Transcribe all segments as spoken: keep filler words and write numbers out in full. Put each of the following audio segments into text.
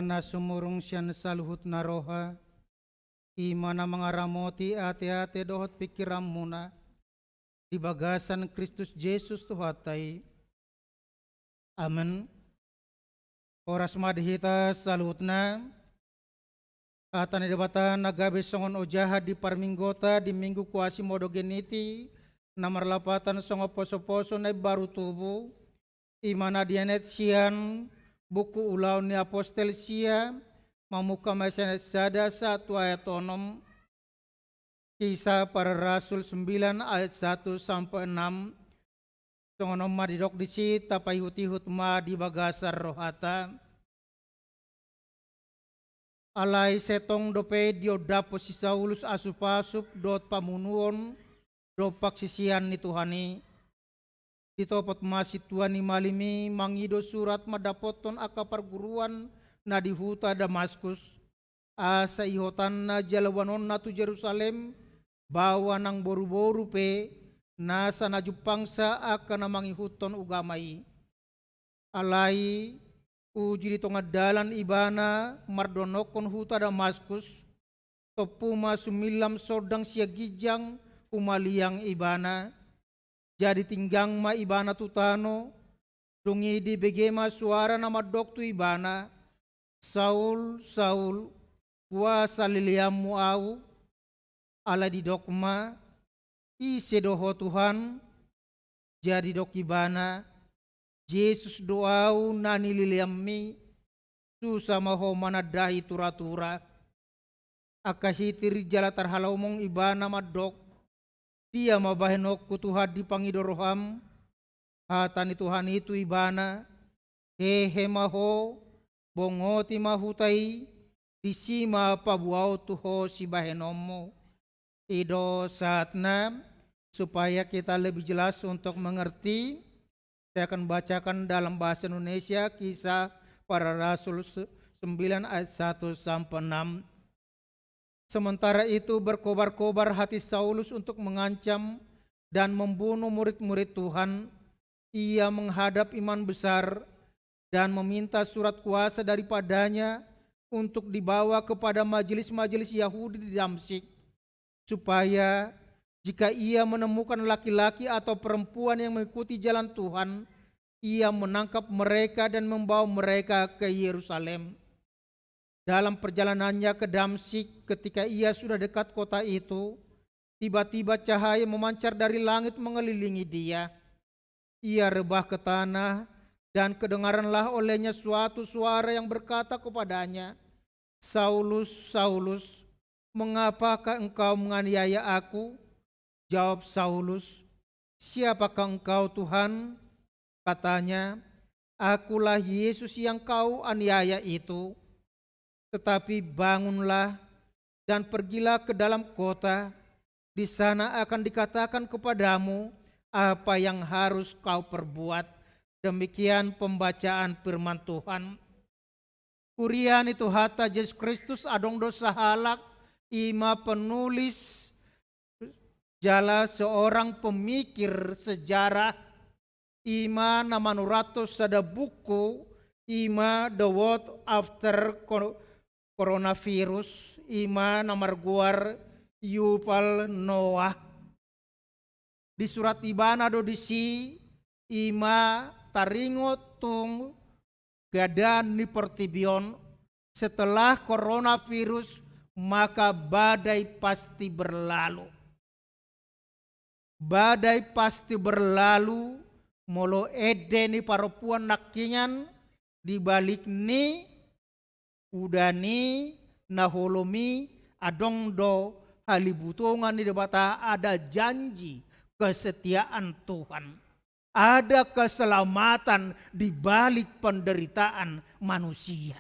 Na sumurung sian saluhut na roha, i ma na mangaramoti ateate dohot pingkiranmuna di bagasan Kristus Jesus Tuhanta i. Amen. Horas ma di hita saluhutna. Hata ni Debata na gabe songon ojahan di parminggota di Minggu Quasimodogeniti, na marlapatan songon posoposo na imbaru tubu, i ma na dienet sian buku Ulaon ni Apostel sia, mamungka ma sian ayat sada sahat tu ayat onom. Kisah Para Rasul sembilan ayat satu sampai enam. Songon on ma didok disi, tapaihutihut ma di bagasan rohata. Alai sai tong dope diondaphon si Saulus asupasup dohot pamunuon dompak sisean ni Tuhan i. Ditopot ma sintua ni malim i mangido surat mandapothon angka parguruan na di huta Damaskus, asa ihotanna jala boanonna tu Jerusalem, baoa nang boruboru pe, nasa na jumpangsa angka na mangihuthon ugama i. Alai uju di tonga dalan ibana mardonokkon huta Damaskus, tompu ma sumillam sondang sian ginjang humaliang ibana. Jadi tinggang ma ibana tu tano, dung i dibege ma suara na mandok tu ibana, "Saul, Saul, boasa leleanmu ahu?" Alai didok ma, "Ise do ho Tuhan?" Jadi didok ibana, "Jesus do ahu na nileleanmi, susa ma ho manandahi turatura." Angka hitir jala tarhalomong ibana mandok, "Dia ma bahenonku Tuhan dipangido roham?" Hata ni Tuhan i tu ibana, "Hehe ma ho, bongoti ma huta i, disi ma paboaon tu ho sibahenonmu." I do saatna supaya kita lebih jelas untuk mengerti. Saya akan bacakan dalam bahasa Indonesia, Kisah Para Rasul se-, sembilan ayat satu sampai enam. Sementara itu berkobar-kobar hati Saulus untuk mengancam dan membunuh murid-murid Tuhan. Ia menghadap imam besar dan meminta surat kuasa daripadanya untuk dibawa kepada majelis-majelis Yahudi di Damsyik, supaya jika ia menemukan laki-laki atau perempuan yang mengikuti jalan Tuhan, ia menangkap mereka dan membawa mereka ke Yerusalem. Dalam perjalanannya ke Damsyik, ketika ia sudah dekat kota itu, tiba-tiba cahaya memancar dari langit mengelilingi dia. Ia rebah ke tanah, dan kedengaranlah olehnya suatu suara yang berkata kepadanya, "Saulus, Saulus, mengapakah engkau menganiaya Aku?" Jawab Saulus, "Siapakah Engkau, Tuhan?" Katanya, "Akulah Yesus yang kau aniaya itu. Tetapi bangunlah dan pergilah ke dalam kota. Di sana akan dikatakan kepadamu apa yang harus kau perbuat." Demikian pembacaan firman Tuhan. Huria ni Tuhanta Jesus Kristus, adong do sahalak, i ma penulis jala seorang pemikir sejarah, i ma na manurathon sada buku, i ma The World After Co-, Coronavirus, i ma na margoar Yuval Noah. Disurat ibana do disi, i ma taringot tu keadaan ni portibi on, setelah coronavirus, maka badai pasti berlalu. Badai pasti berlalu, molo ende ni parompuan nangkiningan, di balik ni udan i, na holom i, adong do halibutongan ni Debata, ada janji kesetiaan Tuhan. Ada keselamatan di balik penderitaan manusia.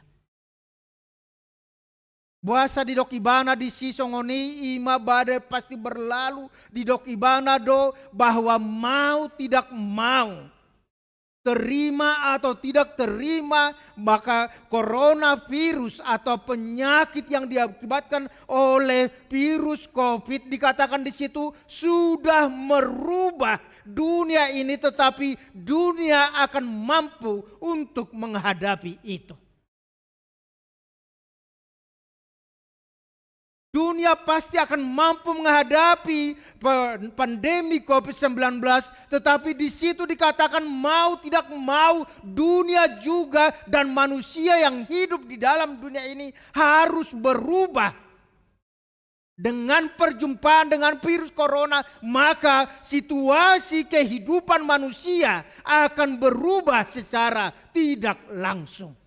Boasa didok ibana disi songon i, i ma badai pasti berlalu, didok ibana do bahwa mau tidak mau, terima atau tidak terima, maka coronavirus atau penyakit yang diakibatkan oleh virus covid dikatakan di situ sudah merubah dunia ini, tetapi dunia akan mampu untuk menghadapi itu. Dunia pasti akan mampu menghadapi pe-, pandemi covid sembilan belas, tetapi di situ dikatakan mau tidak mau, dunia juga dan manusia yang hidup di dalam dunia ini harus berubah. Dengan perjumpaan dengan virus corona, maka situasi kehidupan manusia akan berubah secara tidak langsung.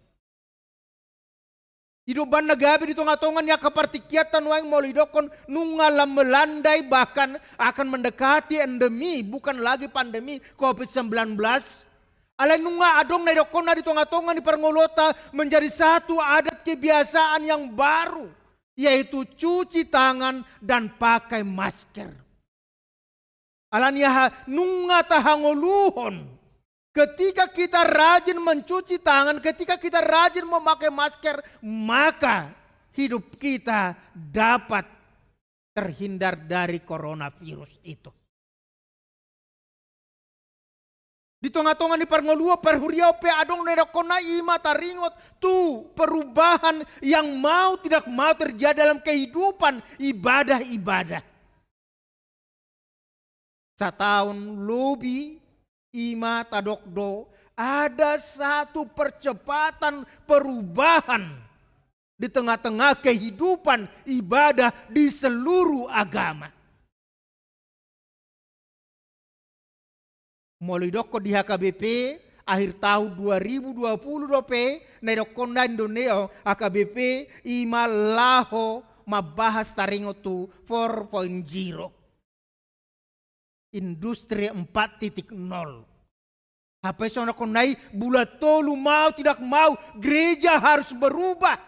I do umbahen na gabe di tonga-tonga ni angka partingkianta nuaeng molo didokkon nunga lam melandai, bahkan akan mendekati endemi, bukan lagi pandemi covid sembilan belas. Alai nunga adong na didokkonna di tonga-tonga ni parngoluonta menjadi satu adat kebiasaan yang baru, yaitu cuci tangan dan pakai masker. Alani aha? Nunga tahangoluhon. Ketika kita rajin mencuci tangan, ketika kita rajin memakai masker, maka hidup kita dapat terhindar dari coronavirus itu. Di tonga-tonga ni parngoluon, parhuriaon pe adong na didokkonna, i ma taringot tu perubahan yang mau tidak mau terjadi dalam kehidupan ibadah-ibadah. Sataon lobi i ma tadok do, ada satu percepatan perubahan di tengah-tengah kehidupan ibadah di seluruh agama. Molo didokkon di H K B P, akhir tahun dua ribu dua puluh dope, na didokkonna Indonesia, H K B P, i ma laho mambahas taringot tu four point zero. Industri empat titik nol. Hape songon na didokkon i, bulan tolu mau tidak mau, gereja harus berubah.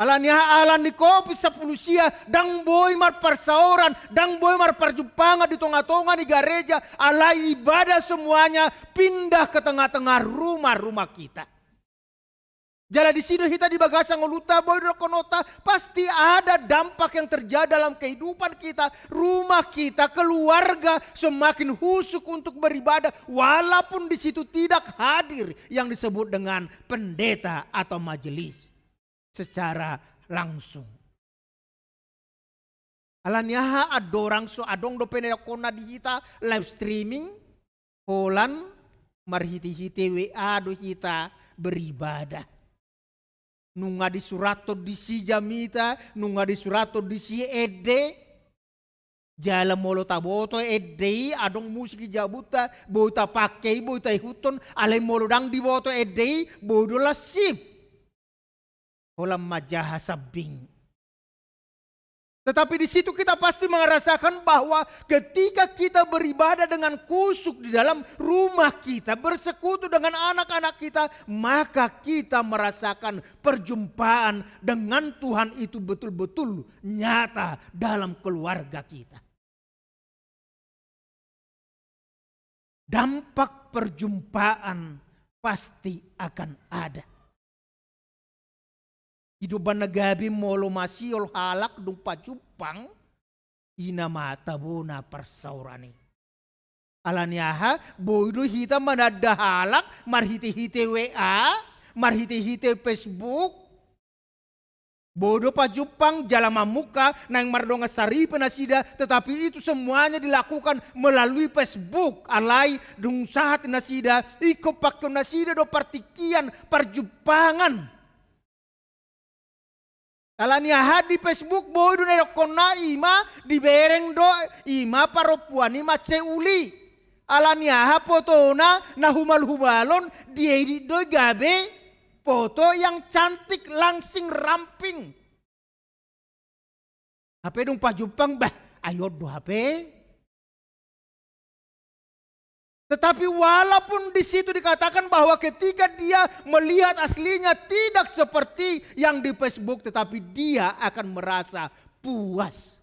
Alani aha? Ala ni covid sampulu sia, ndang boi marparsaoran, ndang boi marparjumpangan di tonga-tonga ni gareja, alai ibadah semuanya pindah ke tengah-tengah rumah-rumah kita. Jala disi do hita di bagasan ngolunta, boi do dohononta, pasti ada dampak yang terjadi dalam kehidupan kita, rumah kita, keluarga semakin husuk untuk beribadah, walaupun di situ tidak hadir yang disebut dengan pendeta atau majelis secara langsung. Alani aha? Andorang so adong dope na didokkonna di hita live streaming, holan marhite-hite W A do hita beribadah. Nunga disurathon disi jamita, nunga disurathon disi ende. Jala molo taboto ende i, adong musik di jabunta, boi tapangke i, boi taihuthon, alai molo ndang diboto ende i, boi do las sip. Holan manjaha sambing. Tetapi di situ kita pasti merasakan bahwa ketika kita beribadah dengan khusyuk di dalam rumah kita, bersekutu dengan anak-anak kita, maka kita merasakan perjumpaan dengan Tuhan itu betul-betul nyata dalam keluarga kita. Dampak perjumpaan pasti akan ada. I do umbahen na gabe molo masiol halak dung pajumpang, i nama tabona parsaoran i. Alani aha? Boi do hita mananda halak marhite-hite W A, marhite-hite Facebook. Boi do pajumpang jala mamungka, naeng mardongan saripe nasida, tetapi itu semuanya dilakukan melalui Facebook. Alai dung sahat nasida, ingkon pangkeon nasida do partingkian parjumpangan. Alani aha? Di Facebook boi do na didokkonna i ma dibereng do, i ma parompuan i mansai uli. Alani aha? Fotona na humal-humalon diedit do i gabe foto yang cantik, langsing, ramping. Hape dung pajumpang, bah, ai on do hape. Tetapi walaupun di situ dikatakan bahwa ketika dia melihat aslinya tidak seperti yang di Facebook, tetapi dia akan merasa puas.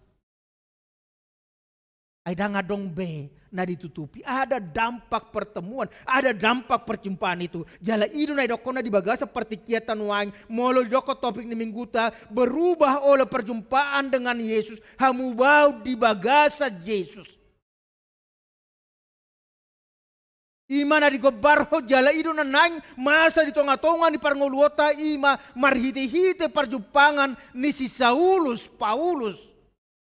Ai ndang adong be na ditutupi, ada dampak pertemuan, ada dampak perjumpaan itu. Jala i do na didokkonna di bagasan partingkianta nuaeng, molo didokkon topik ni mingguta, berubah oleh perjumpaan dengan Yesus, hamu bau di bagasan Jesus. I ma na digombarhon jala i do na naeng masa di tonga-tonga ni parngoluonta, i ma marhite-hite parjumpangan ni si Saulus Paulus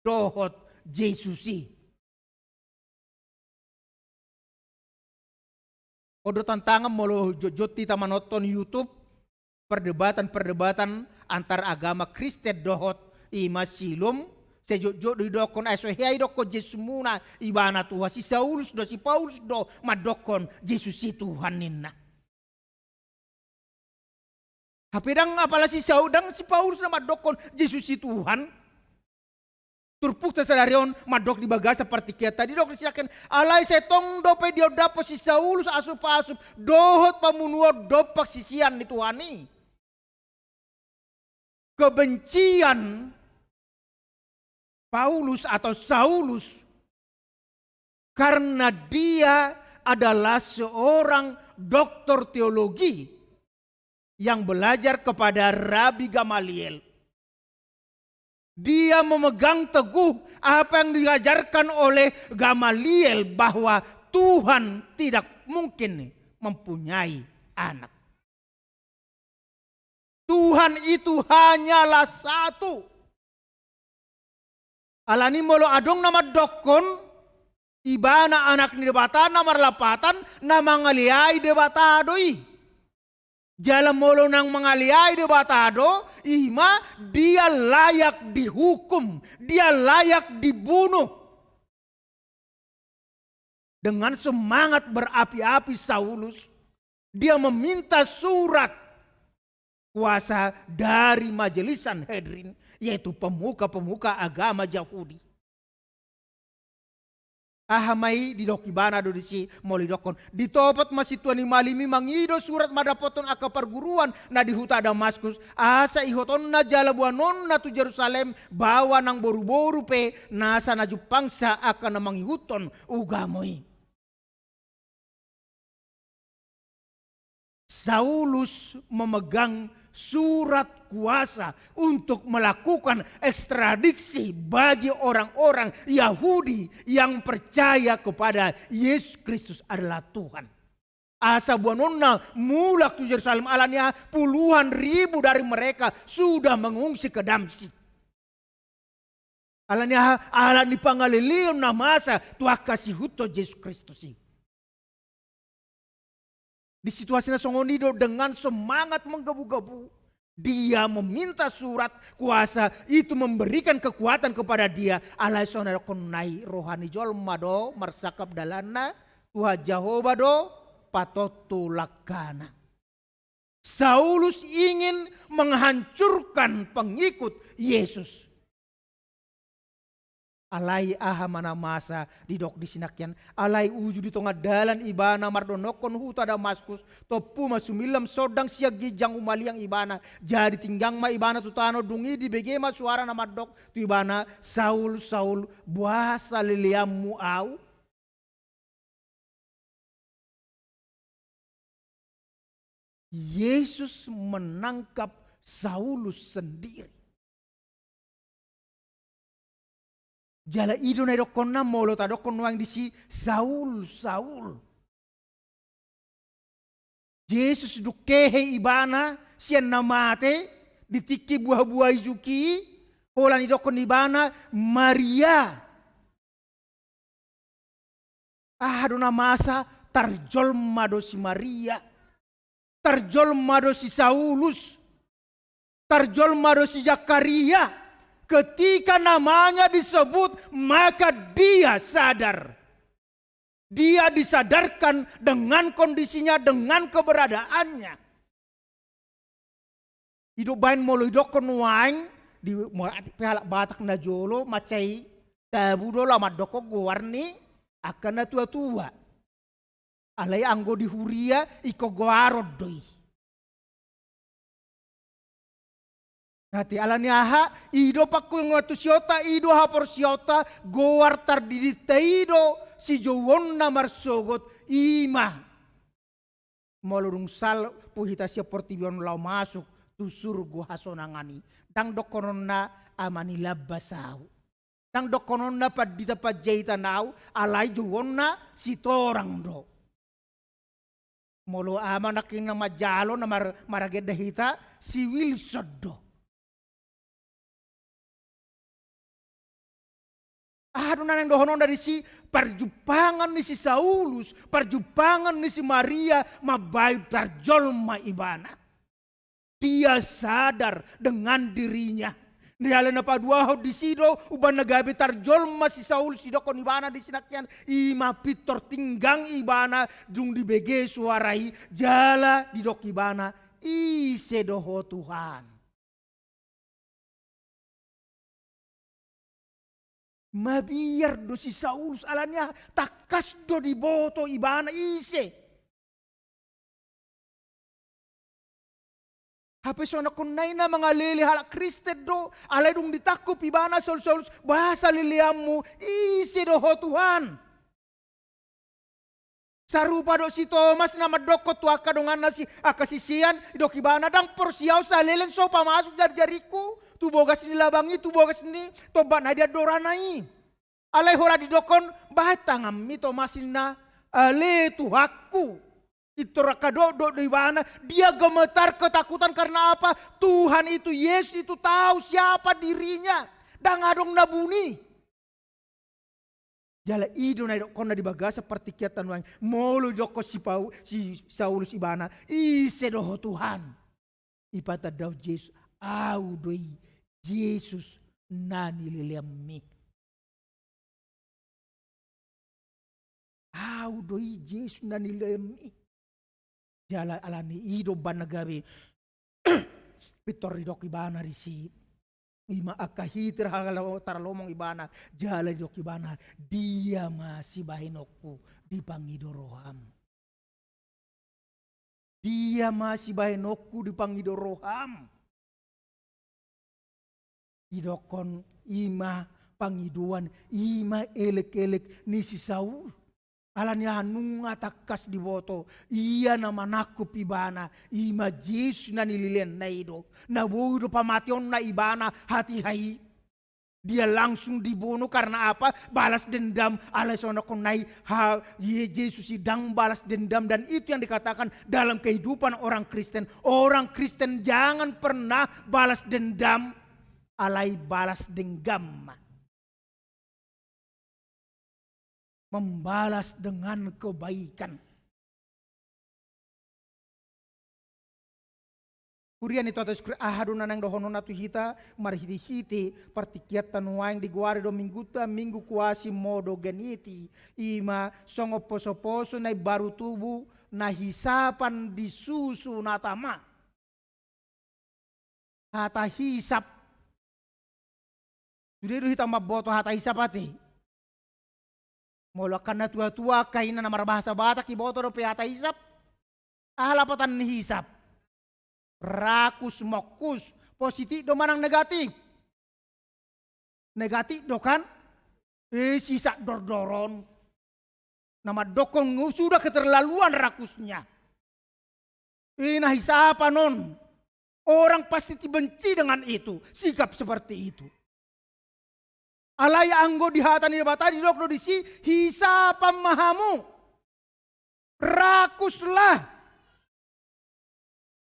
dohot Jesus i. On do tantangan molo jotjot hita manonton YouTube, perdebatan-perdebatan antar agama Kristen dohot i ma Siloam, sai jotjot do didokkon, ai so hea didokkon Jesusmuna, ibana Tuhan. Si Saulus do, si Paulus do mandokkon Jesus i Tuhan ninna. Hape ndang apala si Saul, ndang si Paulus na mandokkon Jesus i Tuhan. Turpukta sadari on mandok di bagasan partingkianta, didok di si nangkin, alai sai tong dope diondanghon si Saulus asup-asup dohot pamunuon dompak sisean ni Tuhan i. Kebencian Paulus atau Saulus karena dia adalah seorang doktor teologi yang belajar kepada Rabi Gamaliel. Dia memegang teguh apa yang diajarkan oleh Gamaliel, bahwa Tuhan tidak mungkin mempunyai anak. Tuhan itu hanyalah satu. Alani molo adong na mandokkon, ibana Anak ni Debata na marlapatan, na mangaleai Debata do i. Jala molo naeng mangaleai Debata do, i ma dia layak dihukum, dia layak dibunuh. Dengan semangat berapi-api Saulus, dia meminta surat kuasa dari majelis Sanhedrin, yaitu pemuka-pemuka agama Jahudi. Aha ma i? Didok ibana do disi molo didokkon, ditopot ma sintua ni malim i mangido surat mandapothon angka parguruan na di huta Damaskus, asa ihotonna jala boanonna tu Jerusalem, bahwa nang boru-boru pe nasa na jumpangsa angka na mangihuthon ugamo i. Saulus memegang surat kuasa untuk melakukan ekstradisi bagi orang-orang Yahudi yang percaya kepada Yesus Kristus adalah Tuhan. Asa boanonna mulak tu Jerusalem, alani aha puluhan ribu dari mereka sudah mengungsi ke Damsyik. Alani aha? Alani pangaleleon na masa tu angka sihuthon Jesus Kristus i. Di situasi na songon i do, dengan semangat menggebu-gebu, dia meminta surat kuasa itu memberikan kekuatan kepada dia. Alai songon na didokkon i, roha ni jolma do marsangkap dalanna, Tuhan Jahowa do patontu langkana. Saulus ingin menghancurkan pengikut Yesus. Alai aha ma na masa? Didok di si nangkin, alai uju di tonga dalan ibana mardonokkon huta Damaskus, tompu ma sumillam sondang sian ginjang, humaliang ibana. Jadi tinggang ma ibana tu tano, dung i dibege ma suara na mandok tu ibana, Saul, Saul, boasa leleanmu ahu? Yesus menangkap Saulus sendiri. Jala i do na didokkonna, molo tadokkon nuaeng disi, Saul, Saul. Jesus dung hehe ibana sian na mate, di tingki buha-buha ijuk i, holan didokkon ibana, Maria. Aha do na masa? Tarjolma do si Maria, tarjolma do si Saulus, tarjolma do si Zakaria. Ketika namanya disebut, maka dia sadar. Dia disadarkan dengan kondisinya, dengan keberadaannya. I do baen molo didokkon nuaeng, di, molo atik pe halak Batak na jolo, mansai tabu do laho mandokkon goar ni angka na tua-tua. Alai anggo di huria, ingkon goaron do i. Ate, alani aha? I do pangkulingonta tu sionta, i do haporseaonta, goar tardidinta i do sijouonna marsogot, i ma molo dung salpu hita sian portibi on laho masuk tu surgo hasonangan i. Ndang dohononna ama ni lambas ahu. Ndang dohononna pandita panjaitan ahu, alai jouonna sitorang do. Molo ama nangkin na manjalo na mar-, maragenda hita, si Wilson do. Aha do na naeng dohononna disi? Parjumpangan ni si Saulus, parjumpangan ni si Maria, mambaen tarjolma ibana. Dia sadar dengan dirinya. Jala na paduahon disi do, umbahen na gabe tarjolma si Saulus, didokkon ibana disi nangkin, ima pintor tinggang ibana, dung dibege suara i, jala didok ibana, ise do ho Tuhan. Mabiar do si Saulus, alani aha? Tangkas do diboto ibana ise. Hape sonangkon nai na mangalele halak Kristen do, alai dung ditangkup ibana Saulus, Saulus, boasa leleanmu, ise do ho Tuhan? Sarupa do si Tomas na mandokkon tu angka donganna si, angka sisean, didok ibana, ndang porsea au saleleng so pamasuk jarijaringku tu bogas ni labang i, tu bogas ni tombak na di andorana i. Alai holan didokkon, bahen tanganmi Tomas ninna, ale Tuhanku. Pintor angka dokdok do ibana, dia gemetar ketakutan karena apa? Tuhan itu, Yesus itu tahu siapa dirinya. Ndang adong na buni. Jala i do na didokkonna di bagasan partingkianta nuaeng, molo didokkon si Pau-, si Saulus ibana, ise do ho Tuhan? Ipatandahon Jesus, au do i Jesus na nileleanmi. Au do i Jesus na nileleanmi. Jala alani i do umbahen na gabe pintor didok ibana disi. Ima angka hita halo-, tarlomong ibana, jala didok ibana, dia ma sibahenonku dipangido roham. Dia ma sibahenonku dipangido roham. Didokkon ima pangidoan, ima elek-elek ni si Saul. Alani aha? Nunga tangkas diboto, ia na manangkup ibana, ima Jesus na nileleanna i do. Na boi do pamateonna ibana hatiha i. Dia langsung dibunuh karena apa? Balas dendam. Alai sonangkon nai ha-, Ye-, Jesus i ndang balas dendam, dan itu yang dikatakan dalam kehidupan orang Kristen. Orang Kristen jangan pernah balas dendam, alai balas genggam. Membalas dengan kebaikan. Huria ni Tuhan Jesus Kristus, aha do na naeng dohononna tu hita, marhitehite partingkianta nuaeng digoari do minggunta, Minggu Quasimodogeniti, ima songon posoposo na imbaru tubu, na hisapan di susu na tama. Hata hisap. Sude do hita mamboto hata hisap ate. Molo angka na tua-tua, angka ina na marbahasa Batak, iboto dope hata hisap. Aha lapatan ni hisap? Rakus, mongkus, positif do manang negatif? Negatif do kan? Eh, sisa dordor on. Na mandokkon sudah keterlaluan rakusnya. Eh, na hisapan on. Orang pasti benci dengan itu, sikap seperti itu. Alai anggo di hata ni Debata didok do disi, hisapan ma hamu. Rakuslah.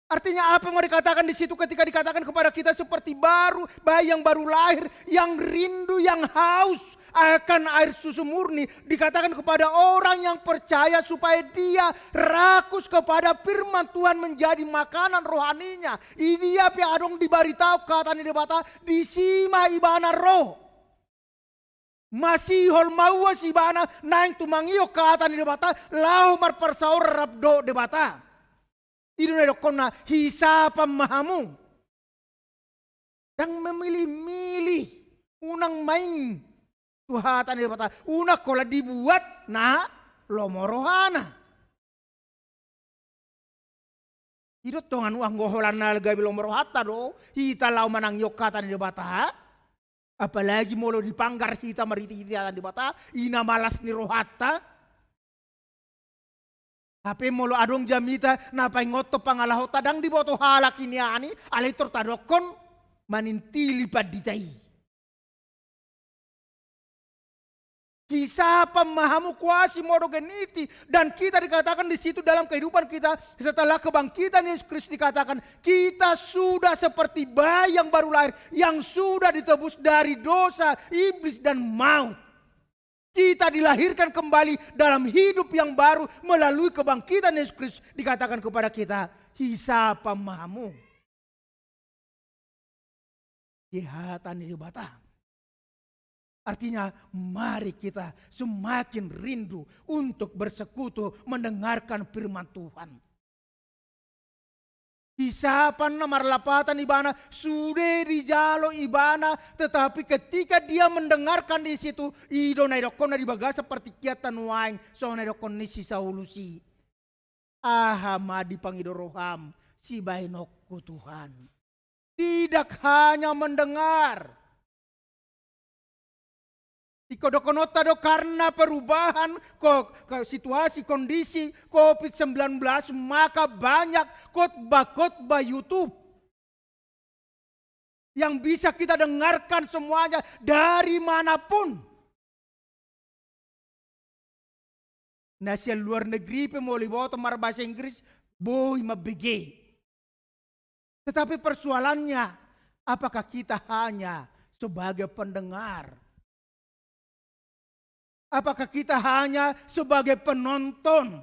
Artinya apa yang mau dikatakan di situ ketika dikatakan kepada kita seperti baru, bayi yang baru lahir, yang rindu, yang haus akan air susu murni, dikatakan kepada orang yang percaya supaya dia rakus kepada firman Tuhan menjadi makanan rohaninya. Dia pe adong dibaritahon hata ni Debata, disi ma ibana ro. Masihol ma uas ibana naeng tumangihon hata ni Debata, laho marparsaoran rap dohot Debata. I do na didokkonna, hisapan ma hamu. Ndang memilih-milih, unang main tu hata ni Debata, unang holan dibuat na lomo rohana. I do tong anu, anggo holan na gabe lomo rohanta do hita laho manangihon hata ni Debata. Apalagi molo dipanggar hita marhitehite hata ni Debata, i na malas ni rohanta. Hape molo adong jamita na paingothon pangalahonta, ndang diboto halak i nian i, alai tor tadokkon manintili pandita i. Hisapan ma hamu, kuasi modom geniti. Dan kita dikatakan di situ dalam kehidupan kita, setelah kebangkitan Yesus Kristus dikatakan, kita sudah seperti bayi yang baru lahir, yang sudah ditebus dari dosa, iblis, dan maut. Kita dilahirkan kembali dalam hidup yang baru melalui kebangkitan Yesus Kristus. Dikatakan kepada kita, hisapan ma hamu. Di hata ni Debata. Artinya, mari kita semakin rindu untuk bersekutu mendengarkan firman Tuhan. Hisapan na marlapatan ibana, sude dijalo ibana, tetapi ketika dia mendengarkan di situ, i do na idokkonna di bagasan partingkianta nuaeng, songon na idokkon ni si Saulus i. Aha ma dipangido roham sibahenonku, Tuhan? Tidak hanya mendengar. Ingkon dohononta do karena perubahan ko-, ko-, situasi, kondisi covid sembilan belas, maka banyak khotbah-khotbah YouTube yang bisa kita dengarkan semuanya dari manapun. Na sian luar negeri pe molo iboto marbahasa Inggris, boi mambege. Tetapi persoalannya, apakah kita hanya sebagai pendengar? Apakah kita hanya sebagai penonton?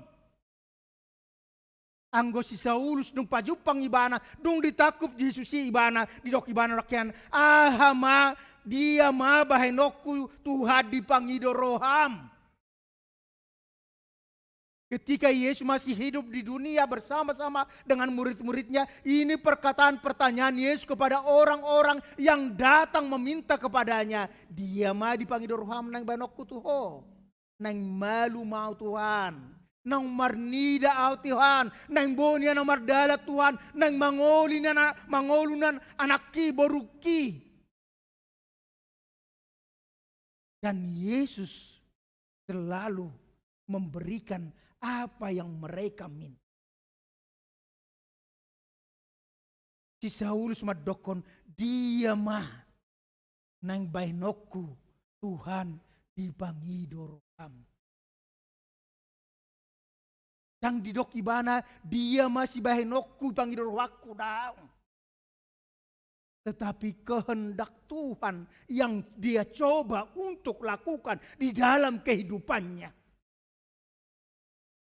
Anggo si Saulus dung pajumpang ibana, dung ditangkup Jesus i ibana, didok ibana nangkin, aha ma, dia ma bahenonku Tuhan dipangido roham. Ketika Yesus masih hidup di dunia bersama-sama dengan murid-muridnya, ini perkataan pertanyaan Yesus kepada orang-orang yang datang meminta kepadanya, dia ma dipangido roham naeng bahenonku tu ho. Naeng malum ahu Tuhan, naeng marnida ahu Tuhan, naeng boi nian ahu mardalan Tuhan, naeng mangolu nian, mangolu nian anakki borungki. Dan Yesus selalu memberikan apa yang mereka minta. Si Saulus mandokkon, dia ma naeng bahenonku Tuhan dipangido roham. Ndang didok ibana, dia ma sibahenonku dipangido rohangku, daong. Tetapi kehendak Tuhan yang dia coba untuk lakukan di dalam kehidupannya.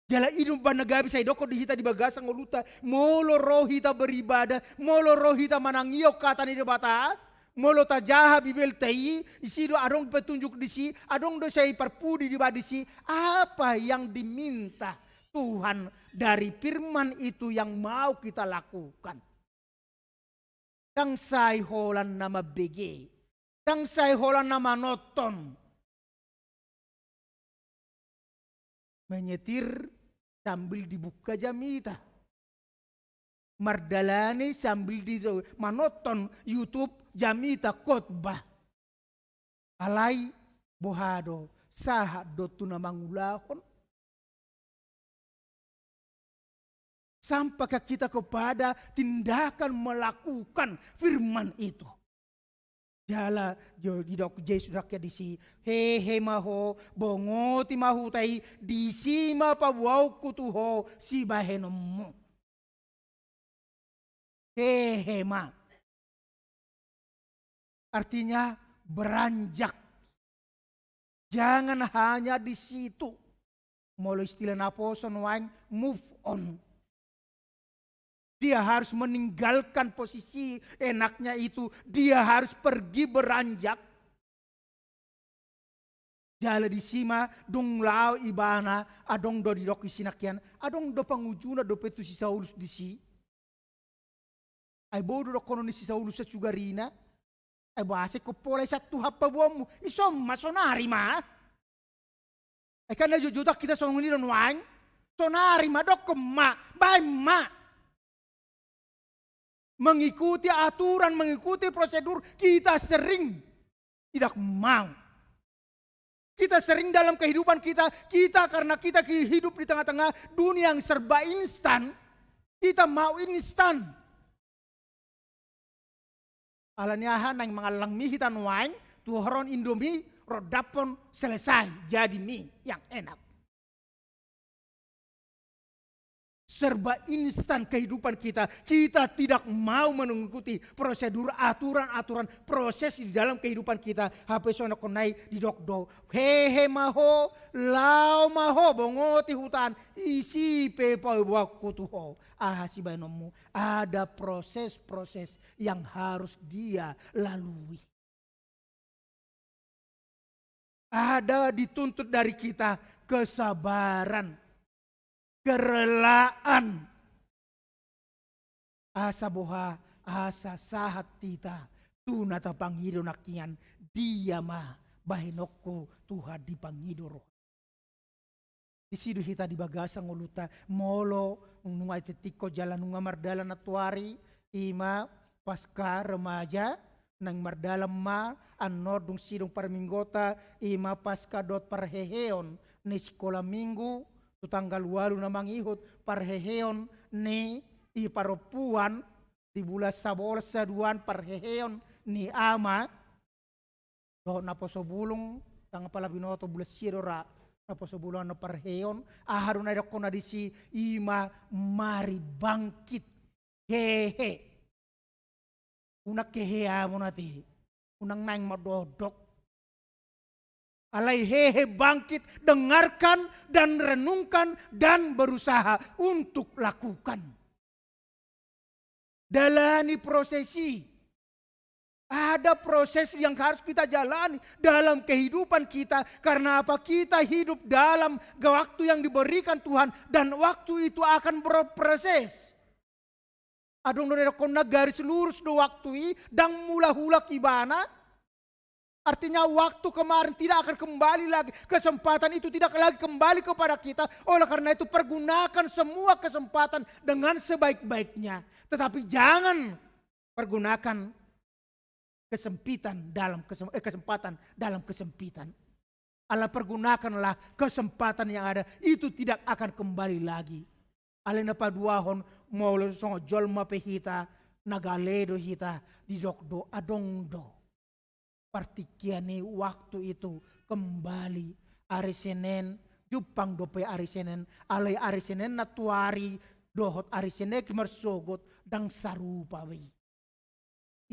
Jala i do umbahen na gabe sai dokkon di hita di bagasan ngolunta, molo ro hita beribadah, molo ro hita manangihon hata ni Debata, molo tajaha Bibelta i, disi do adong petunjuk disi, adong do sai parpudi dibahen disi, apa yang diminta Tuhan dari firman itu yang mau kita lakukan. Ndang sai holan na mambege, ndang sai holan na manonton. Menyetir sambil dibuka jamita. Mardalani sambil di, manonton YouTube jamita khotbah. Alai boha do, sahat do tu na mangulahon? Sampakkah kita kepada tindakan melakukan firman itu? Jala jo-, didok Jesus nangkin disi, hehe ma ho, bongoti ma huta i, disi ma paboaonku tu ho sibahenonmu. Hehe ma. Artinya beranjak. Jangan hanya di situ. Molo istilah naposo nuaeng, move on. Dia harus meninggalkan posisi enaknya itu. Dia harus pergi beranjak. Jala disi ma dung laho ibana, adong do didok disi nangkin, adong do pangujuna dope tu si Saulus disi. Ai boi do dohonon ni si Saulus sasugarina. Ai boasa ingkon pola i sian Tuhan paboaonmu? Ison ma, sonari ma. Ai kan na joujou hita songon i do nuaeng. Sonari ma, dohonon ma, baen ma. Mengikuti aturan, mengikuti prosedur, kita sering tidak mau. Kita sering dalam kehidupan kita, kita karena kita ki-, hidup di tengah-tengah dunia yang serba instan, kita mau instan. Alani aha naeng mangallang mie hita nuaeng, tuhoron Indomie, rondaphon, selesai, jadi mie yang enak. Serba instan kehidupan kita. Kita tidak mau mengikuti prosedur, aturan-aturan, proses di dalam kehidupan kita. Hape songon na i didok do, hehe ma ho, laho ma ho, bongoti hutaan, ise pe paboaonku tu ho. Aha sibahenonmu? Ada proses-proses yang harus dia lalui. Ada dituntut dari kita kesabaran, kerelaan. Asa boha, asa sahat hita tu na tapangido nangkiningan, dia ma bahenonku Tuhan dipangido roha. Disi do hita di bagasan ngolunta, molo nunga i titik ho jala nunga mardalan antuari, i ma Paskah remaja, naeng mardalan ma annon dung sidung parmingguonta, i ma Paskah dohot parheheon ni sikola minggu, tu tanggal ualu na mangihut parheheon ni i parompuan, di bulan sabolas saduan parheheon ni ama, dohot naposo bulung, tanggal pala binoto bulan sia do ra, naposo bulung annon parheheon, aha do na didokkonna disi, i ma mari bangkit, hehe. Unang hehe hamu ate, unang naeng mandokdok. Alai hehe, bangkit, dengarkan dan renungkan dan berusaha untuk lakukan. Dalani proses i. Ada proses yang harus kita jalani dalam kehidupan kita. Karena apa? Kita hidup dalam waktu yang diberikan Tuhan, dan waktu itu akan berproses. Adong do na didokkonna garis lurus do waktu i, ndang mulak-ulak ibana. Artinya, waktu kemarin tidak akan kembali lagi. Kesempatan itu tidak lagi kembali kepada kita. Oleh karena itu, pergunakan semua kesempatan dengan sebaik-baiknya. Tetapi jangan pergunakan kesempitan dalam kesem-, eh, kesempatan dalam kesempitan. Alai pergunakanlah kesempatan yang ada, itu tidak akan kembali lagi. Alai na paduahon, molo songon jolma pe hita, na gale do hita, didok do, adong do partingkian ni waktu itu kembali. Ari Senen, jumpang dope ari Senen, alai ari Senen nantuari dohot ari Senen marsogot ndang sarupa be i.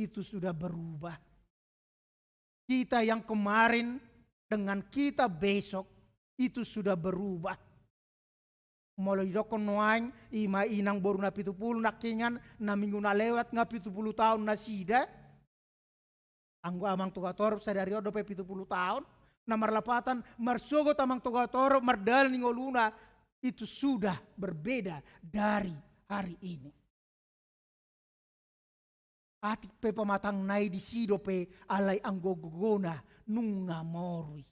Itu sudah berubah. Kita yang kemarin dengan kita besok itu sudah berubah. Molo didokkon nuaeng, i ma inang boru na pitu pulu nangkiningan, na minggu na lewat nga pitu pulu taon nasida. Anggo amang Togatorop sadari on dope pitu pulu taon, na marlapatan marsogot amang Togatorop mardalan di ngoluna, itu sudah berbeda dari hari ini. Atik pe pamatangna i disi dope, alai anggo gogona nunga moru i.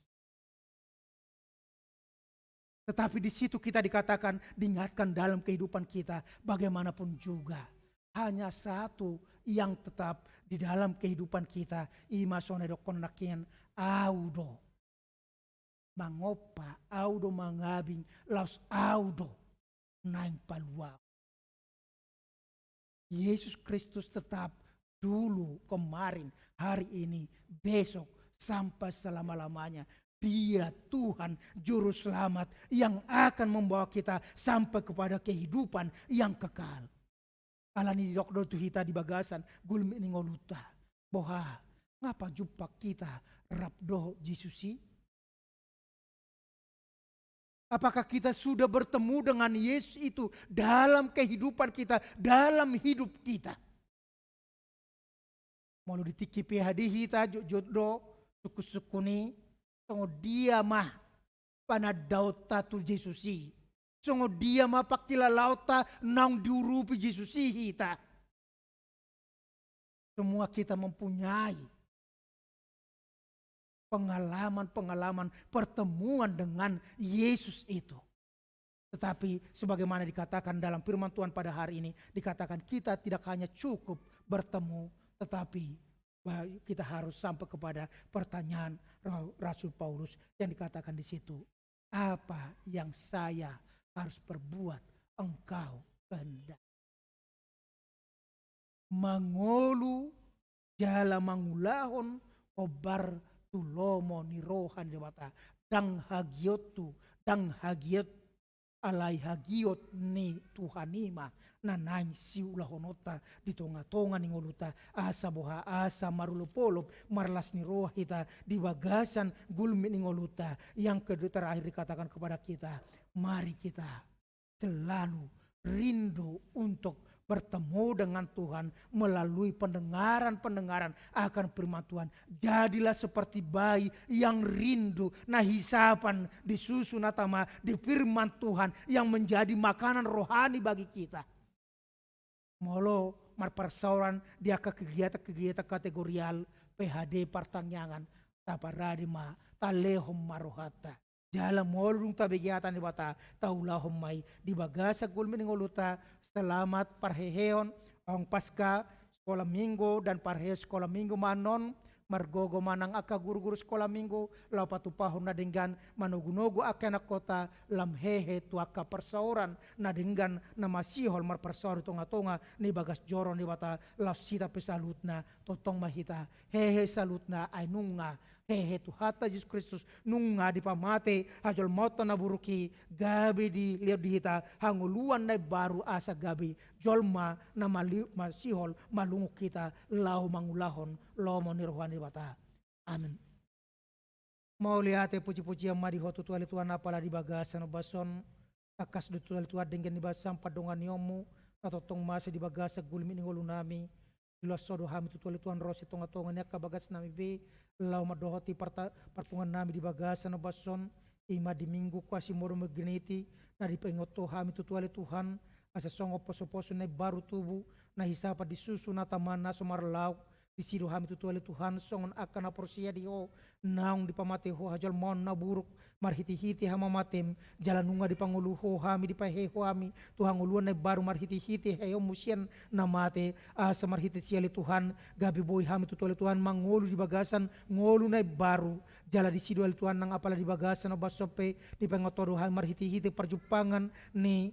Tetapi di situ kita dikatakan, diingatkan dalam kehidupan kita, bagaimanapun juga, hanya satu yang tetap di dalam kehidupan kita, i ma songon na didokkon nangkiningan, Au do mangompa, Au do mangabing, laos Au do naeng paluahon. Yesus Kristus tetap dulu, kemarin, hari ini, besok, sampai selama-lamanya. Dia Tuhan Juru Selamat yang akan membawa kita sampai kepada kehidupan yang kekal. Alani didok do tu hita di bagasan gulmit ni ngolunta, boha, nga pajumpang hita rap dohot Jesus i? Apakah kita sudah bertemu dengan Yesus itu dalam kehidupan kita, dalam hidup kita? Molo di tingki pe hadi hita jotjot do sungkunsungkun i, songon dia ma panandaonta tu Jesus i? Songon dia ma pangkilalaonta naung diurupi Jesus i hita? Semua kita mempunyai pengalaman-pengalaman pertemuan dengan Yesus itu. Tetapi sebagaimana dikatakan dalam firman Tuhan pada hari ini, dikatakan kita tidak hanya cukup bertemu, tetapi bah-, kita harus sampai kepada pertanyaan Ra-, Rasul Paulus yang dikatakan di situ, "Apa yang saya harus perbuat, Engkau kehendaki?" Mangolu jala mangulahon hombar tu lomo ni roha ni Debata. Ndang hagiot tu, ndang hagiot, alai hagiot ni Tuhan i ma na naeng siulahononta di tonga-tonga ni ngolunta, asa boha, asa marolop-olop, marlas ni roha hita di bagasan gulmit ni ngolunta. Yang kedua, terakhir dikatakan kepada kita, mari kita selalu rindu untuk bertemu dengan Tuhan melalui pendengaran-pendengaran akan firman Tuhan. Jadilah seperti bayi yang rindu, na hisapan di susu na tama, di firman Tuhan yang menjadi makanan rohani bagi kita. Molo marparsaoran di angka kegiatan-kegiatan kategorial P H D partangiangan, taparade ma, talehon ma rohanta. Jala molo dung tabege hata ni Debata, taulahon ma i di bagasan gulmit ni ngolunta. Selamat parheheon Ahu Paskah, Sekolah Minggu dan parhehe Sekolah Minggu ma annon. Margogo ma nang angka guru-guru Sekolah Minggu laho patupahon na denggan, manogu-nogu angka anakhonta lam hehe tu angka parsaoran na denggan na masihol marparsaoran di tonga-tonga ni bagas joro ni Debata. Laos hita pe saluhutna, tongtong ma hita hehe saluhutna, ai nunga hehe Tuhanta Jesus Kristus, nunga dipamate hajolmaonta na buruk i, gabe dilehon di hita hangoluan na imbaru, asa gabe jolma na mali-, masihol malungun hita laho mangulahon lomo ni roha ni Debata. Amen. Mauliate, puji-pujian ma di Ho tutu ale Tuhan, apala di bagasan ombas on, tangkas do tutu ale Tuhan denggan ni basa pandonganionmu na tongtong masa di bagasan gulmit ni ngolunami. Di las on do hami tutu ale Tuhan ro sian tonga-tonga ni angka bagasnami be, laho mandohoti parta-, parpunguannami di bagasan ombas on, i ma di Minggu Quasimodomus Egenneti, na dipaingot Ho hami tutu ale Tuhan, asa songon poso-poso na imbaru tubu, na hisapan di susu na tama na so marlaok. Disi do hami tutu ale Tuhan songon angka na porsea di Ho, naung dipamate Ho hajolmaon na buruk marhite-hite hamamatem, jala nunga dipangolu Ho hami, dipahehe Ho hami tu hangoluan na imbaru marhite-hite heheonmu sian na mate, asa marhite disi ale Tuhan gabe boi hami tutu ale Tuhan mangolu di bagasan ngolu na imbaru. Jala disi do ale Tuhan nang apala di bagasan ombas on pe dipaingot Ho do hami marhite-hite parjumpangan ni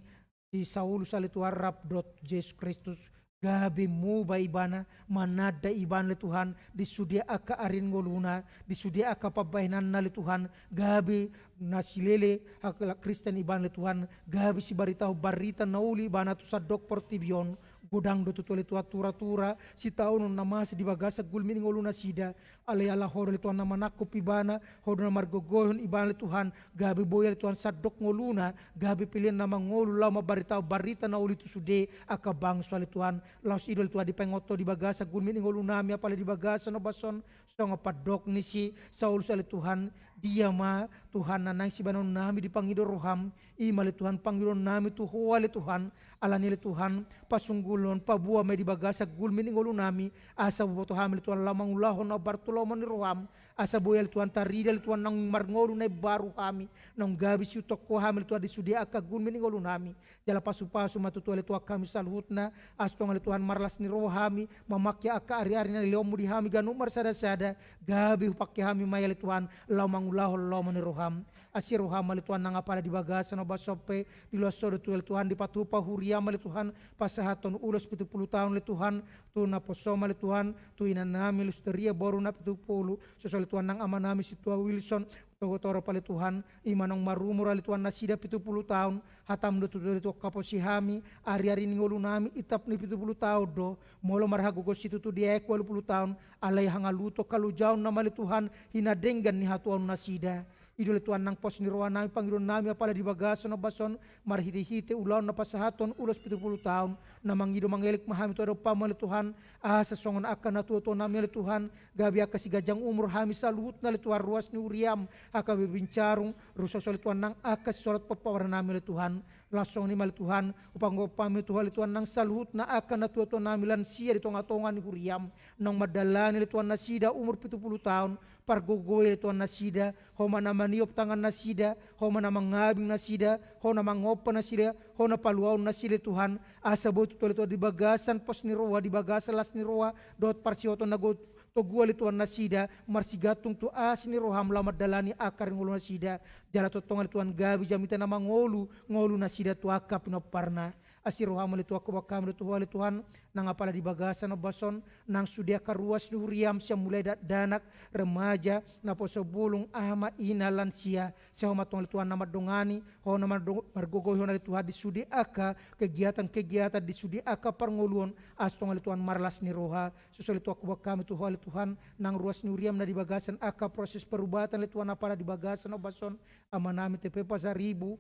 si Saulus ale Tuhan rap dohot Jesus Kristus, gabe muba ibana, mananda ibana ale Tuhan di sude angka ari ni ngoluna, di sude angka pambahenanna ale Tuhan, gabe na silele halak Kristen ibana ale Tuhan, gabe sibaritahon barita na uli ibana tu sandok portibi on. Godang do tutu ale Tuhan tura-tura sitaonon na masa di bagasan gulmit ni ngolunasida, alai ala Ho do ale Tuhan na manangkup ibana, Ho do na margogoihon ibana ale Tuhan, gabe boi ale Tuhan sandok ngoluna, gabe pelean na mangolu laho mambaritahon barita na uli tu sude angka bangso ale Tuhan. Laos i do ale Tuhan dipaingot Ho di bagasan gulmit ni ngolunami apala di bagasan ombas on, songon pandok ni si Saulus ale Tuhan, dia ma Tuhan na naeng sibahenonnami di pangido roham, i ma ale Tuhan pangidoonnami tu Ho ale Tuhan, alani ale Tuhan pasunggulhon, paboa ma i di bagasan gulmit ni ngolunami, asa boboto hami ale Tuhan laho mangulahon na hombar tu lomo ni roham, asa boi ale Tuhan tarida ale Tuhan naung marngolu na imbaru hami, naung gabe siutokkon hami ale Tuhan di sude angka gulmit ni ngolunami. Jala pasu-pasu ma tutu ale Tuhan hami saluhutna, asa tong ale Tuhan marlas ni roha hami mamangke angka ari-ari na nilehonmu di hami ganup marsada-sada, gabe hupangke hami ma i ale Tuhan laho mangulahon lomo ni roham. Asi roham ale Tuhan nang apala di bagasan ombas on pe, di las on do tutu ale Tuhan dipatupa huriam ale Tuhan, pasahathon ulos pitu pulu taon ale Tuhan, tu naposom ale Tuhan, tu inanami Lusteria boru na pitu pulu, so ale Tuhan nang amanami Sintua Wilson, togu torop ale Tuhan, i ma naung marumur ale Tuhan nasida pitu pulu taon. Hatam do tutu ale Tuhan haposi hami, ari-ari ni ngolunami itap ni pitu pulu taon do, molo marhagogoon situtu diaek ualu pulu taon, alai hangaluton halojaon nama ale Tuhan hinadenggan ni hatuaonnasida. I do ale Tuhan nang pos ni rohanami, pangidoonnami apala di bagasan ombas on, marhite-hite ulaon na pasahathon ulos pitu pulu taon, na mangido mangelek ma hami tu adopanmu ale Tuhan, asa songon angka natuatuanami ale Tuhan, gabe angka siganjang umur hami saluhutna ale Tuhan ruas ni huriam, angka bibincarung, ruas ale Tuhan nang angka sisolat pomparanami ale Tuhan. Laos songon i ma ale Tuhan, hupanggop hami tu Ho ale Tuhan nang saluhutna angka natuatuanami lansia di tonga-tonga ni huriam, naung mandalani ale Tuhan nasida umur pitu pulu taon, pargogoi ale Tuhan nasida, Ho ma na maniop tangannasida, Ho ma na mangabing nasida, Ho na mangompa nasida, Ho na paluaon nasida Tuhan, asa boi tutu ale Tuhan di bagasan pos ni roha, di bagasan las ni roha, dohot parsihoton na go-, togu ale Tuhan nasida, marsigantung tu asi ni roham laho mandalani angka ari ni ngolunasida, jala tongtong ale Tuhan gabe jamita na mangolu, ngolunasida tu angka pinomparna. Asi roham ale Tuhan, huboan hami do tu Ho ale Tuhan, nang apala di bagasan ombas on, nang sude angka ruas ni huriam sian mulai dakdanak, remaja, naposo bulung, ama, ina, lansia, sai Ho ma tong ale Tuhan na mandongani, Ho na mando-, margogoihon ale Tuhan di sude angka kegiatan-kegiatan, di sude angka parngoluon, asa tong ale Tuhan marlas ni roha, sude ale Tuhan huboan hami tu Ho ale Tuhan, nang ruas ni huriam na di bagasan angka proses perubatan ale Tuhan apala di bagasan ombas on, amanami T P Pasaribu,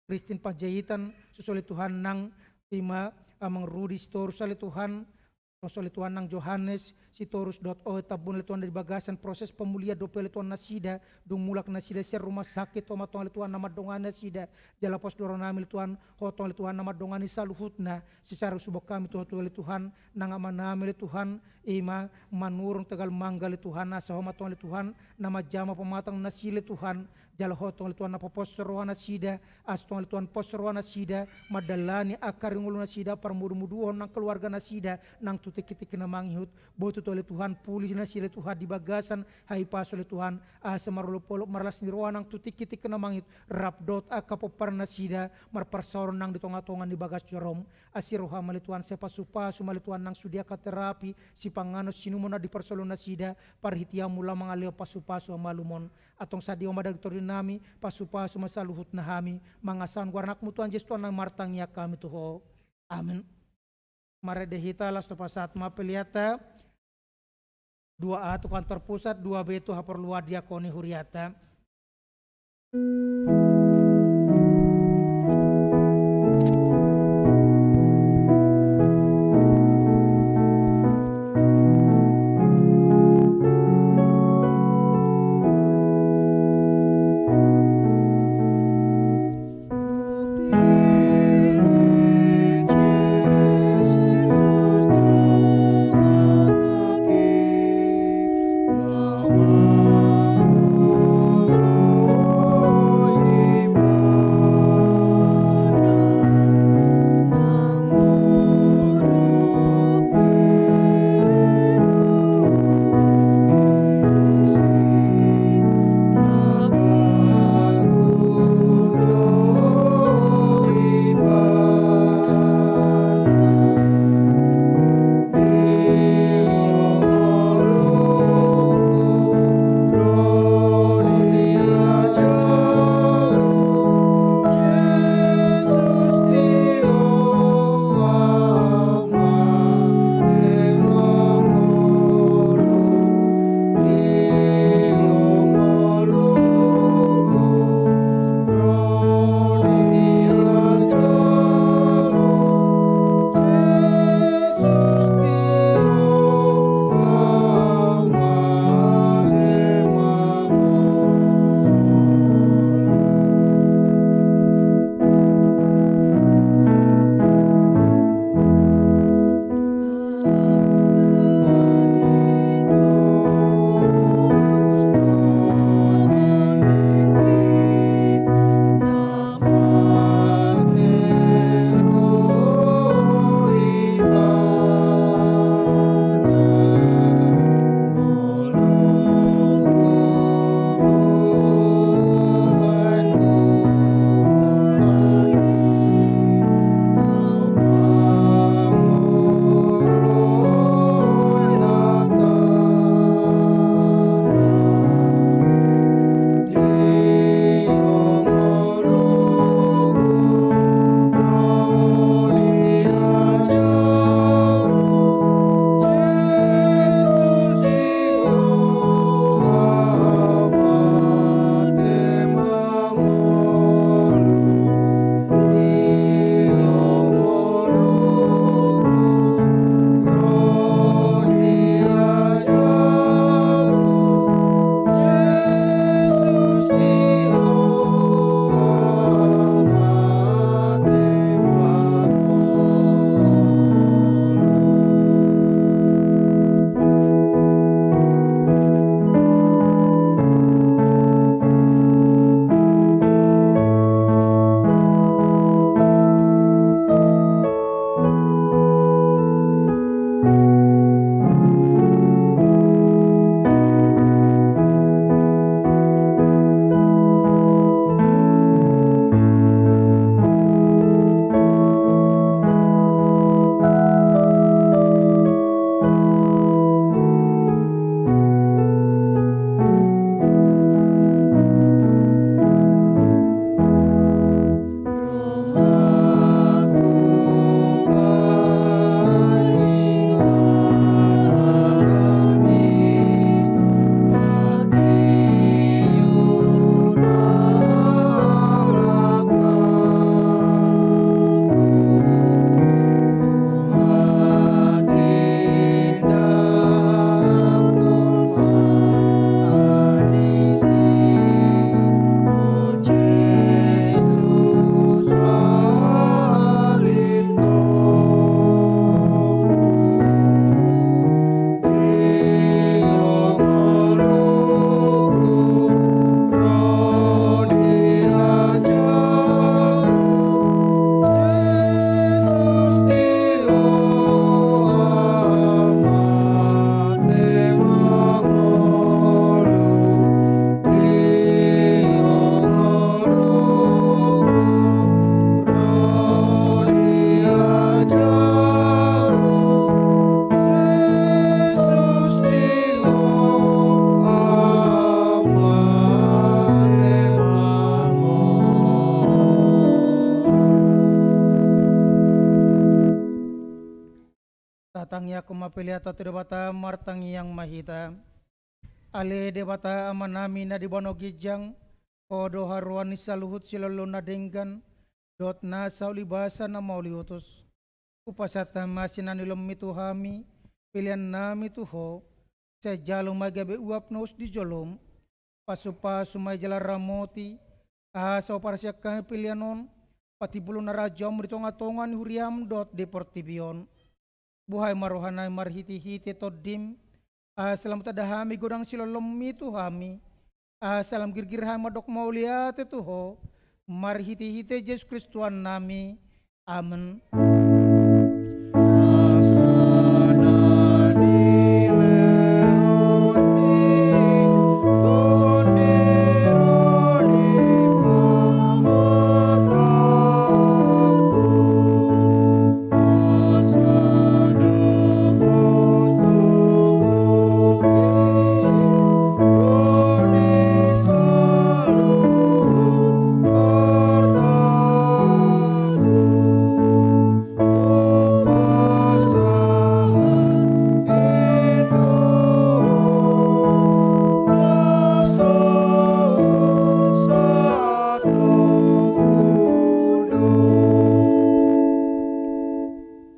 Christine Panjaitan, sude ale Tuhan nang ima Amang Rudi Sitorus ale Tuhan, sude ale Tuhan nang Johannes Sitorus dohot oe tambun ale Tuhan di bagasan proses pemulihan dope ale Tuhan nasida, dung mulak nasida sian rumah sakit, Ho ma tong ale Tuhan na mandongani nasida, jala pos do rohanami ale Tuhan, Ho tong ale Tuhan na mandongani saluhutna, sisarus huboan hami tu Ho tu ale Tuhan, nang amanami ale Tuhan, ima Manurung Tegal Mangga ale Tuhan, asa Ho ma tong ale Tuhan, na manjama pamatang nasida ale Tuhan, jala Ho tong ale Tuhan na paposo roha nasida, asa tong ale Tuhan poso roha nasida, mandalani angka ari ngolu nasida, parmudu-muduhon nang keluarga nasida, nang tu tingki-tingki na mangihut, boto tong ale Tuhan, puli nasida ale Tuhan di bagasan hahipason ale Tuhan, asa marolop-olop marlas ni roha nang tu tingki-tingki na mangihut, rap dohot angka pomparan nasida, marparsaoran nang di tonga-tonga ni bagas jorom, asi roham ale Tuhan, sai pasu-pasu ma ale Tuhan nang sude angka terapi, sipanganon, siinumon na diparsoal nasida, parhiteanmu laho mangalehon pasu-pasu hamalumon. Antong sadia ma daging tondi nami, pasu-pasu ma saluhutna hami, mangasahon goar ni anakmu Tuhan Jesus Tuhan na martangiang hami tu Ho. Amen. Marende hita laos tapasahat ma peleanta, dua A tu kantor pusat, dua B tu haporluan diakoni hurianta. Mauliate tu Debata, martangiang ma hita. Ale Debata Amanami na di banua ginjang, Ho do haroan ni saluhut silolong na denggan, dohot nasa ulibasa na mauliutus. Hupasahat hami ma sian na nilehonMi tu hami, pelean nami tu Ho, sai jalo ma i gabe uap na ulos di jolom, pasupasu ma i jala ramoti, asa huparsiak hami pelean on, patimbulhon harajaonMu di tongatonga ni huriaM dohot di portibi on. Buhai ma rohanami marhitehite TondiM, asa lam tanda hami godang silolongMi tu hami, asa lam girgir hami mandok mauliate tu Ho, marhitehite Jesus Kristus Tuhannami. Amen.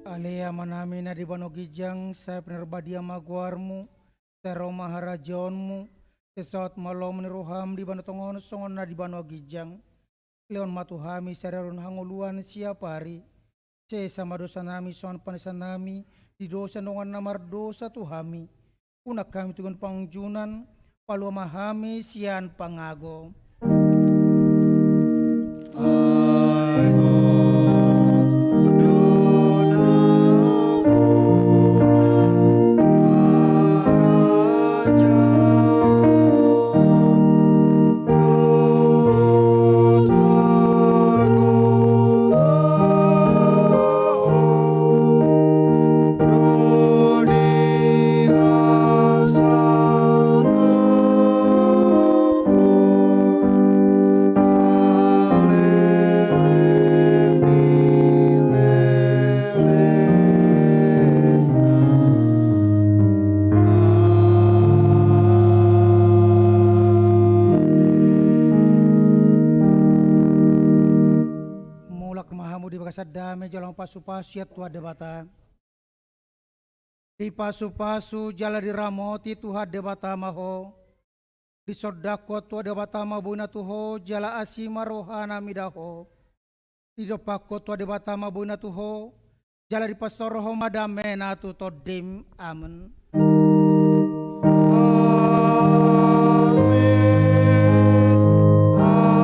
Ale Amanami na di banua ginjang, sai pinarbadia ma goarMu, sai ro ma harajaonMu, sai saut ma lomo ni rohaM di banua tonga on songon na di banua ginjang. Lehon ma tu hami sadari on hangoluan siapari. Sesa ma dosanami songon panesanami di dosa ni dongan na mardosa tu hami. Unang hami tingkos tu pangunjunan, palua ma hami sian pangago. Mulak ma hamu di bagasan dame jala pasupasu sian Tuhan Debata. Dipasupasu jala diramoti Tuhan Debata ma ho. Disondangkon Tuhan Debata ma boina tu ho jala asi ma rohana mida ho. Didompakkon Tuhan Debata ma boina tu ho jala dipasaorhon ma damena tu tondim. Amen. Amen. Amen. Amen.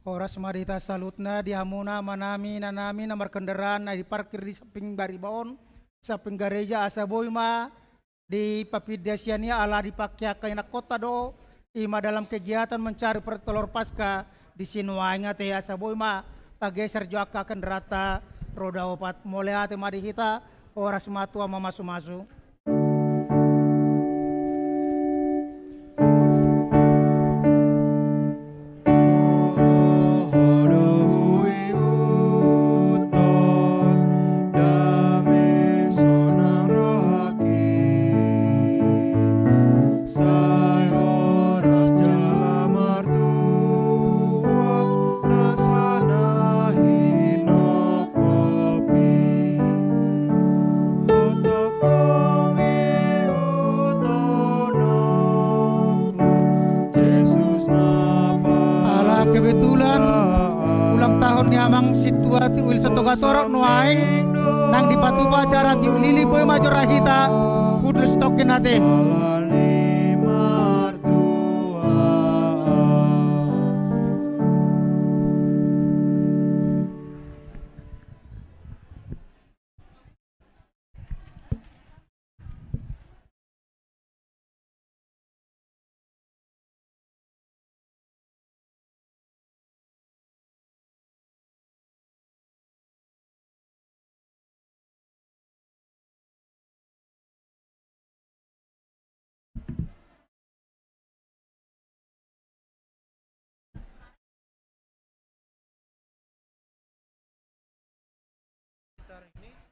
Horas ma di hita saluhutna, di hamuna amanami, inanami na markendaraan na diparkir di samping bariba on, samping gareja, asa boi ma dipapinda sian i ala dipake angka inangkonta do, i ma dalam kegiatan mencari pertelur Paskah di sinuaeng ate, asa boi ma tageser jo angka kendaraanta roda opat. Mauliate ma di hita, horas ma Tuhan mamasumasu. Sai horas jala martua nasa na hinongkop i. Tongtong ihut honongku Jesus na pamuka. Ala kebetulan ulang tahun ni amang sintua Tiur Wilson Togatorop nuaeng, nang dipatupa acara tiur lilin, boi ma jora hita hundul satongkin ate. sekarang ini,